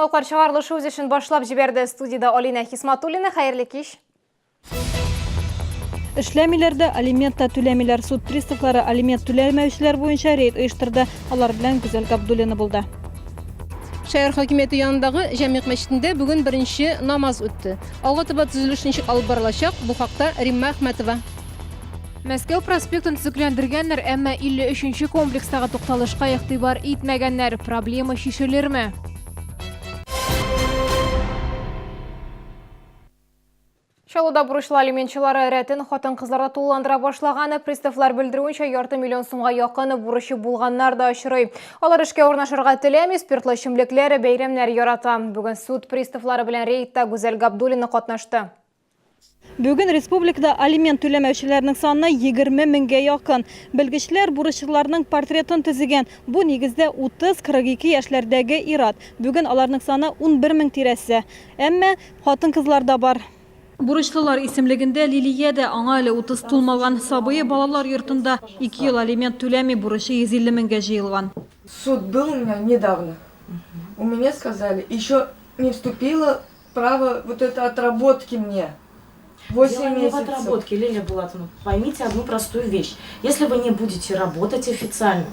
Яңалыклар чыгарылышы үз эшен башлап җибәрде. Студиядә Алинә Хисматуллина. Хәерле кич. Эшләмиләр дә, алимент та түләмиләр. Суд приставлары алимент түләмәүчеләр буенча рейд оештырды. Алар белән Гүзәл Габдуллина булды. Шәһәр хакимияте янындагы Җәмигъ мәчетендә бүген беренче намаз үтте. Алга таба төзелеш ничек алып барылачак, бу хакта Римма Әхмәтова. Мәскәү проспектын төзекләндергәннәр, әмма 53 нче комплекстагы тукталышка игътибар итмәгәннәр. Проблема чишелерме? Чаллыда бурычлы алиментчылары рәтен хатын-кызларда тулыландыра башлаган. Приставлар белдерүенчә, ярты миллион сумга якын бурычы булганнар да очрый. Алар эшкә урнашырга теләми, спиртлы эчемлекләр, бәйрәмнәр ярата. Бүген суд приставлары белән рейдта Гүзәл Габдуллина катнашты. Бүген республикада алимент түләмәүчеләрнең саны 20 меңгә якын. Белгечләр бурычлыларның портретын төзегән. Бу, нигездә, 30-42 яшьләрдәге ир-ат. Бүген аларның саны 11 мең тирәсе. Әмма хатын-кызлар да бар. Бурычлылар исемлегендә Лилия дә, аңа әле 30 тулмаган. Сабые балалар йортында. Ике ел алимент түләми, бурычы 150 меңгә җыелган. Суд был у меня недавно. У меня сказали, еще не вступила право вот это отработки мне. 8 Дело не в месяцев. отработке, Лилия Булатовна. Поймите одну простую вещь. Если вы не будете работать официально,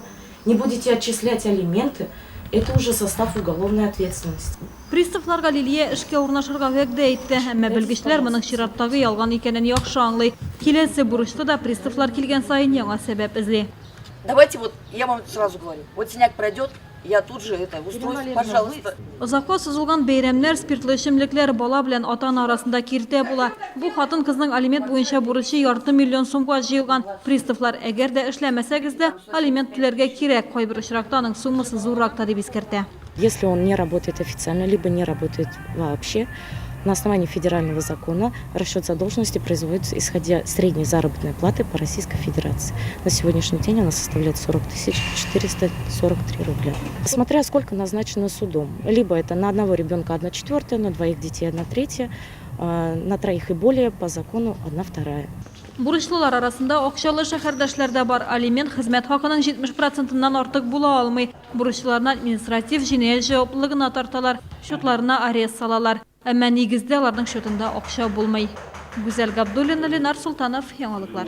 не будете отчислять алименты, это уже состав уголовной ответственности. Приставларга Лилия эшкә урнашырга вәгъдә итте, әмма белгечләр моның чираттагы ялган икәнен яхшы аңлый. Киләсе бурычлы да приставлар килгән саен яңа сәбәп эзли. Давайте вот, я вам сразу говорю, вот синяк пройдет, я тут же это устроюсь, пожалуйста. Озакка сузылган бәйрәмнәр, спиртлы эчемлекләр бала белән ата-ана арасында киртә була. Бу хатын-кызның алимент буенча бурычы ярты миллион сумга җыелган. Приставлар, әгәр дә эшләмәсәгез дә, алимент түләргә кирәк, кайбер очракта аның суммасы зуррак та, дип искәртә. Если он не работает официально, либо не работает вообще, на основании федерального закона расчет задолженности производится исходя средней заработной платы по Российской Федерации. На сегодняшний день она составляет 40 443 рубля. Смотря сколько назначено судом. Либо это на одного ребенка 1/4, на двоих детей 1/3, на троих и более по закону 1/2. Бурычлылар арасында акчалы шәһәрдәшләр дә бар. Алимент хезмәт хакының 70 процентыннан артык була алмый. Бурычлыларны административ җинаять җаваплылыгына тарталар, счетларына арест салалар. Әмма нигездә аларның счетында акча булмый. Гүзәл Габдуллина, Ленар Солтанов, Яңалыклар.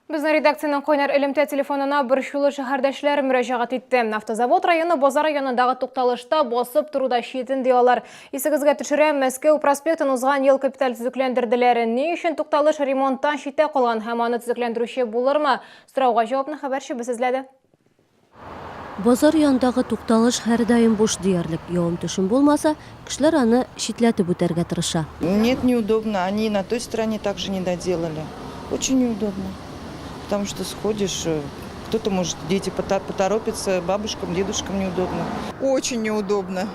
Безнең редакциянең кайнар элемтә телефонына борчулы шәһәрдәшләр мөрәҗәгать итте. Автозавод районы базары янындагы тукталышта басып тору да читен, ди алар. Исегезгә төшерәм, Мәскәү проспектын узган ел капиталь төзекләндерделәр. Ни өчен тукталыш ремонттан читтә калган һәм аны төзекләндерүче булырмы? Сорауга җавапны хәбәрчебез эзләде. Базар янындагы тукталыш һәрдаим буш диярлек. Явым-төшем булмаса, кешеләр аны читләтеп үтәргә тырыша. Нет, неудобно. Они на той стороне также не доделали. Очень неудобно. Потому что сходишь, э, кто-то может, дети поторопятся, бабушкам, дедушкам неудобно. Очень неудобно.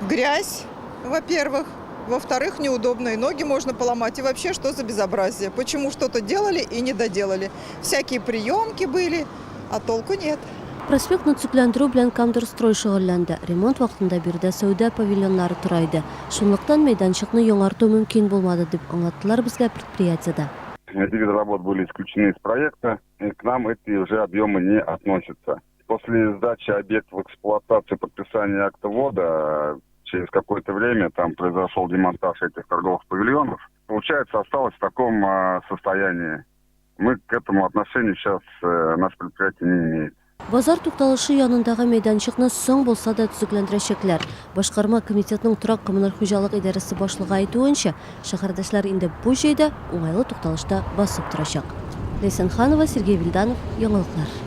Грязь, во-первых. Во-вторых, неудобно, и ноги можно поломать. И вообще, что за безобразие? Почему что-то делали и не доделали? Всякие приемки были, а толку нет. Проспектны төзекләндерү белән Камдорстрой шөгыльләнде. Ремонт вакытында биредә сәүдә павильоннары тора иде. Шунлыктан мәйданчыкны яңарту мөмкин булмады, дип аңлаттылар безгә предприятиедә. Эти виды работ были исключены из проекта, и к нам эти уже объемы не относятся. После сдачи объекта в эксплуатацию, подписания акта ввода, через какое-то время там произошел демонтаж этих торговых павильонов. Получается, осталось в таком состоянии. Мы к этому отношения сейчас э, наше предприятие не имеет. Базар тукталышы янындагы мәйданчыкны соң булса да төзекләндерәчәкләр. Башкарма комитетның торак-коммуналь хуҗалык идарәсе башлыгы әйтүенчә, шәһәрдәшләр инде бу җәйдә уңайлы тукталышта басып торачак. Ләйсән Ханова, Сергей Вильданов, Яңалыклар.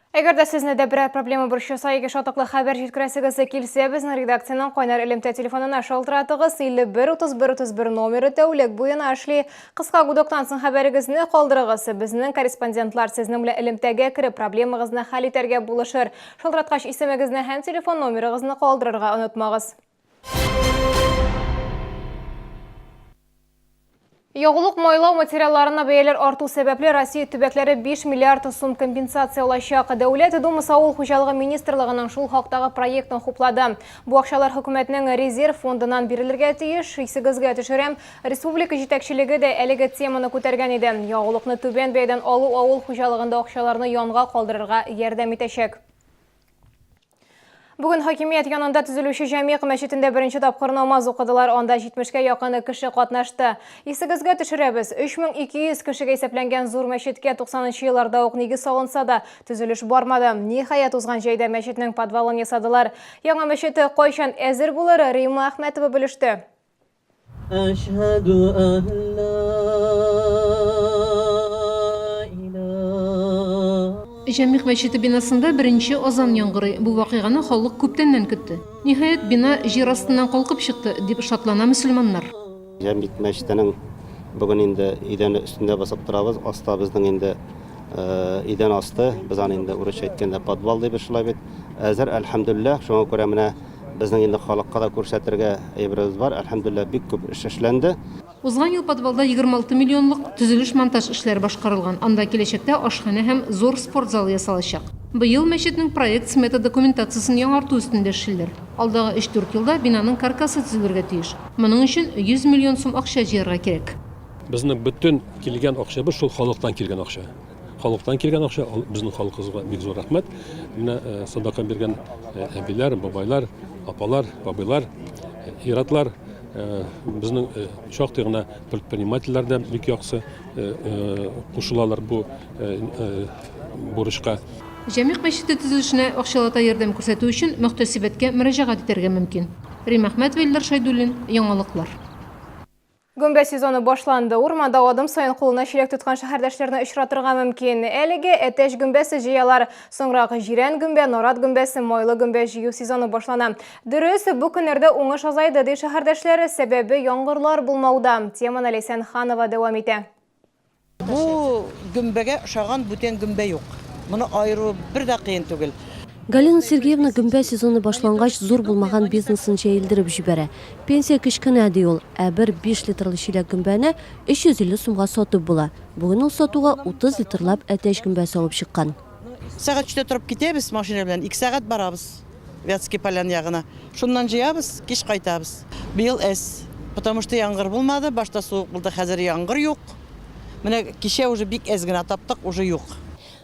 Әгәр дә сезне дә берәр проблема борчыса яки шатлыклы хәбәр җиткерәсегез килсә, безнең редакциянең кайнар элемтә телефонына шалтыратыгыз. 51 31 31 номеры тәүлек буена эшли. Кыска гудоктан соң хәбәрегезне калдырыгыз. Безнең корреспондентлар сезнең белән элемтәгә кереп, проблемагызны хәл итәргә булышыр. Шалтыраткач исемегезне һәм телефон номерыгызны калдырырга онытмагыз. Ягулык майлау материалларына бәяләр арту сәбәпле Россия төбәкләре 5 миллиард сум компенсация алачак. Дәүләт Думасы Авыл хуҗалыгы министрлыгының шул хактагы проектын хуплады. Бу акчалар хөкүмәтнең резерв фондыннан бирелергә тиеш. Исегезгә төшерәм, республика җитәкчелеге дә әлеге теманы күтәргән иде. Ягулыкны түбән бәядән алу авыл хуҗалыгында акчаларны янга калдырырга ярдәм итәчәк. Бүген хакимият янында төзелүче Җәмигъ мәчетендә беренче тапкыр намаз укыдылар. Анда 70-кә якын кеше катнашты. Исегезгә төшерәбез, 3200 кешегә исәпләнгән зур мәчеткә 90 нчы елларда ук нигез салынса да, төзелеш бармады. Ниһаять, узган җәйдә мәчетнең подвалын ясадылар. Яңа мәчет кайчан әзер булыр, Римма Әхмәтова белеште. Әшһәдү ән ла илаһ. Җәмигъ мәчете бинасында беренче азан яңгырый. Бу вакыйганы халык күптәннән көтте. Ниһаять, бина җир астыннан калкып чыкты, дип шатлана мөселманнар. Җәмигъ мәчетенең бүген инде идәне өстендә басып торабыз. Аста безнең инде идән асты, без аны инде урысча әйткәндә подвал дибез шулай бит. Әзер, әлхәмдүлилләһ. Шуңа күрә менә Безнең инде халыкка да күрсәтергә әйберебез бар. Әлхәмдүлилләһ, бик күп эш эшләнде. Узган ел подвалда 26 миллионлык төзелеш-монтаж эшләре башкарылган. Анда киләчәктә ашханә һәм зур спорт залы ясалачак. Быел мәчетнең проект-смета документациясен яңарту өстендә эшлиләр. Алдагы өч-дүрт елда бинаның каркасы төзелергә тиеш. Моның өчен 100 миллион сум акча җыярга кирәк. Безнең бөтен килгән акчабыз шул халыктан килгән акча. Халыктан килгән акча, безнең халкыбызга бик зур рәхмәт. Менә э, садака биргән э, әбиләр, бабайлар, апалар, бабайлар, э, ир-атлар, безнең шактый гына предпринимательләр дә бик яхшы кушылалар бу бурычка. Җәмигъ мәчете төзелешенә акчалата ярдәм күрсәтү өчен мөхтәсибәткә мөрәҗәгать итәргә мөмкин. Рим Әхмәтова, Илдар Шәйдуллин, Яңалыклар. Гөмбә сезоны башланды. Урманда адым саен кулына чиләк тоткан шәһәрдәшләрне очратырга мөмкин. Әлеге әтәч гөмбәсе җыялар. Соңрак җирән гөмбә, нарат гөмбәсе, майлы гөмбә җыю сезоны башлана. Дөрес, бу көннәрдә уңыш азайды, ди шәһәрдәшләр. Сәбәбе яңгырлар булмауда. Теманы Ләйсән Ханова дәвам итә. Бу гөмбәгә ошаган бүтән гөмбә юк. Моны аеруы бер дә кыен түгел. Галина Сергеевна гөмбә сезоны башлангач зур булмаган бизнесын җәелдереп җибәрә. Пенсия кечкенә, ди ул, ә бер биш литрлы чиләк гөмбәне 350 сумга сатып була. Бүген ул сатуга 30 литрлап әтәч гөмбәсе алып чыккан. Сәгать өчтә торып китәбез машина белән, ике сәгать барабыз Вятский Полян ягына. Шуннан җыябыз, кич кайтабыз. Быел әз, потому что яңгыр булмады, башта суык булды, хәзер яңгыр юк. Менә кичә уже бик әз генә таптык, уже юк.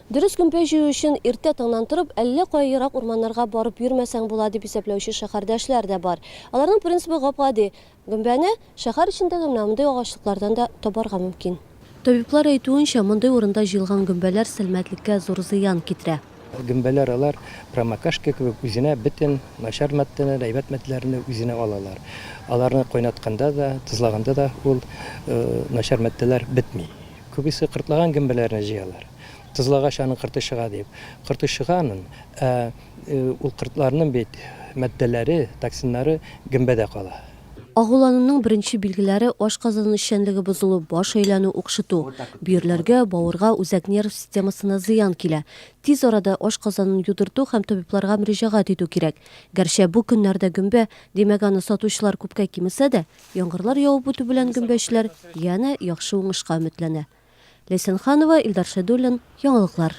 Дөрес гөмбә җыю өчен иртә таңнан торып, әллә кая ерак урманнарга барып йөрмәсәң була, дип исәпләүче шәһәрдәшләр дә бар. Аларның принцибы гап-гади, Гөмбәне шәһәр эчендәге менә мондый агачлыклардан да табарга мөмкин. Табиблар әйтүенчә, мондый урында җыелган гөмбәләр сәламәтлеккә зур зыян китерә. Гөмбәләр алар промокашка кебек үзенә бөтен начар матдәләр, әйбәт матдәләрне үзенә алалар. Аларны кайнатканда да, тозлаганда да ул начар матдәләр бетми. Күбесе кортлаган гөмбәләрне җыялар. Тозлагач аның корты чыга дип. Корты чыга аның, ә Ул кортларның бит матдәләре, токсиннары гөмбәдә кала. Агулануның беренче билгеләре, ашказаны эшчәнлеге бозылу, баш әйләнү, укшыту. Бөерләргә, бавырга, үзәк нерв системасына зыян килә. Тиз арада ашказанын юдырту һәм табибларга мөрәҗәгать итү кирәк. Гәрчә бу көннәрдә гөмбә, димәк аны сатучылар күпкә кимесә дә, яңгырлар явып үтү белән гөмбәчеләр янә яхшы уңышка өметләнә. Ләйсән Ханова, Илдар Шәйдуллин, Яңалыклар.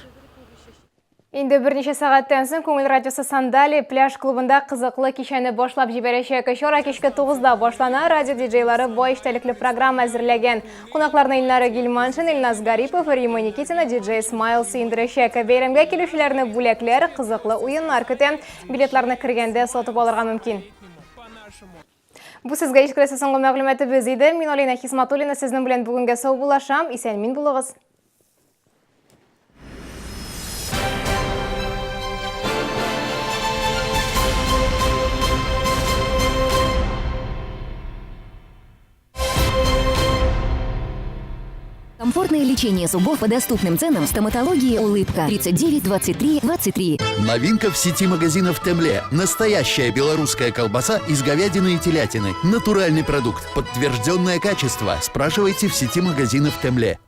Инде берничә сәгатьтән соң Күңел радиосы Сандали пляж клубында кызыклы кичәне башлап җибәрәчәк. Чара кичке 9-да башлана. Радио диджейлары бай эчтәлекле программа әзерләгән. Кунакларны Илнара Гильманшин, Илназ Гарипов, Рима Никитина, диджей Смайл сөендерәчәк. Бәйрәмгә килүчеләрне бүләкләр, кызыклы уеннар көтә. Билетларны кергәндә сатып алырга мөмкин. Бу сезгә ишкерәсе соңгы мәгълүматыбыз иде. Мин Алина Хисматуллина сезнең белән бүгенгә саубуллашам. Исән-мин булыгыз. Комфортное лечение зубов по доступным ценам в стоматологии «Улыбка» 39 23 23. Новинка в сети магазинов «Темле». Настоящая белорусская колбаса из говядины и телятины. Натуральный продукт. Подтвержденное качество. Спрашивайте в сети магазинов «Темле».